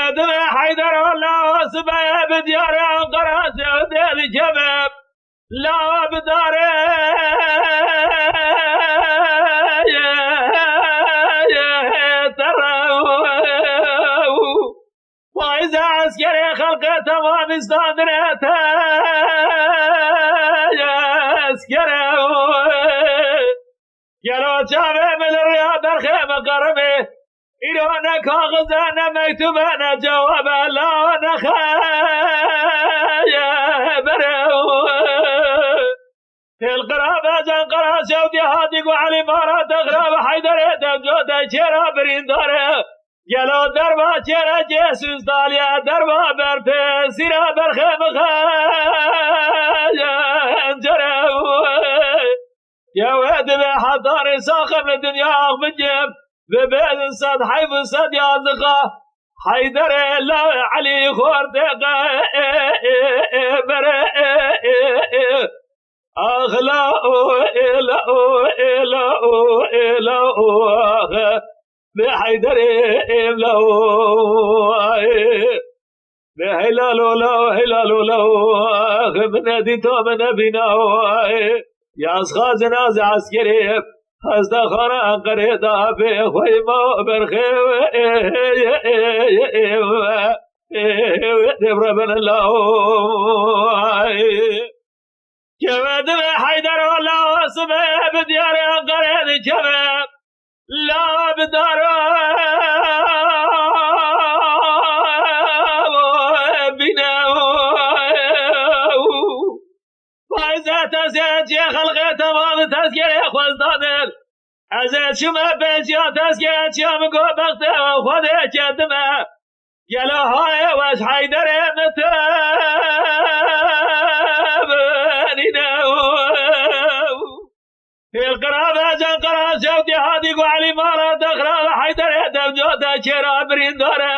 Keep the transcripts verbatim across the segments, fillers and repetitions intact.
Keve divê Heyder wela sibe bi diyare Enqera zewde dikeve. La bi dare tere. Faize eskerê xelqê temam îstandine te eskerê. Gelo çavê min li rêya berxê min qeribê. Îro ne kaxiz e, ne mektûb e, ne cewab e, la ne xebere. Têl qirabe can qira şewdî hatî ku Elî mara dexra ve Heyderê devco de çêra birîndar e. Gelo derba çêre cê sûstaliye, derba bertê sîra berxê mixencere. Yewe divê hetarê saxim li dinya ax bikim, bi bêzin sed heyf û sed yazdixa. Heyderê la Elî xortê qe bere. Ax la o, e la o, e la o, e la o, ax. Bi Heyderê em la o, ay. Bi helal o la, helal o la, ax. Min nedî to min nebîna, ay. Yaz xazin az eskerê, hezda xana Enqerê da bê xwey ma berxê, e, e, e, e, e, e, e, e, e, e, Keve divê Heyder wela sibe bi diyarê Enqerê dikeve. La bi dara bîne. Faize tezkere çiye xelqê temam tezkere xwezdanir. Ez ê çime pêşiya tezkere çiya min go bexte Xwedê kendime. Gelo hayê weş Heyderê min te benîne. Hêl qirabe can qira şewtî hatî ku Elî mara dexra ve Heyderê devco de çêra birîndar e.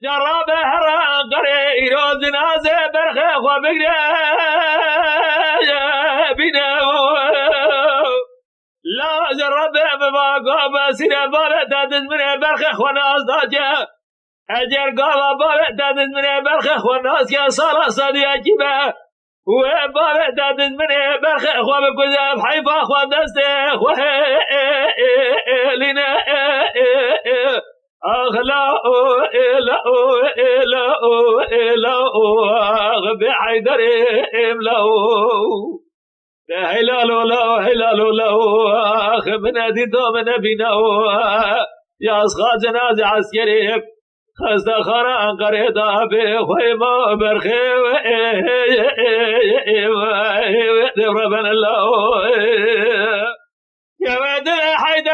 Cerabe here Enqerê îro zinazê berxê xwe bigre bîne. La ji Rebbê min va gava sîne bavê te dijminê berxê xwe nas dake. Eger gava bavê te dijminê berxê xwe nas ke sala sediyekî be. Wê bavê te dijminê berxê xwe bikuje, ev heyfa xwe destê xwe lîne. Ax la o, e la o, e la o, e la o, ax bê Heyderê em la o. De helal ola, helal ola, ax min edî to min nebîna. Yaz xacin az eskerê, xestaxana Enqerê da bê xwey ma berxê. Devre ben la. Keve divê Heyder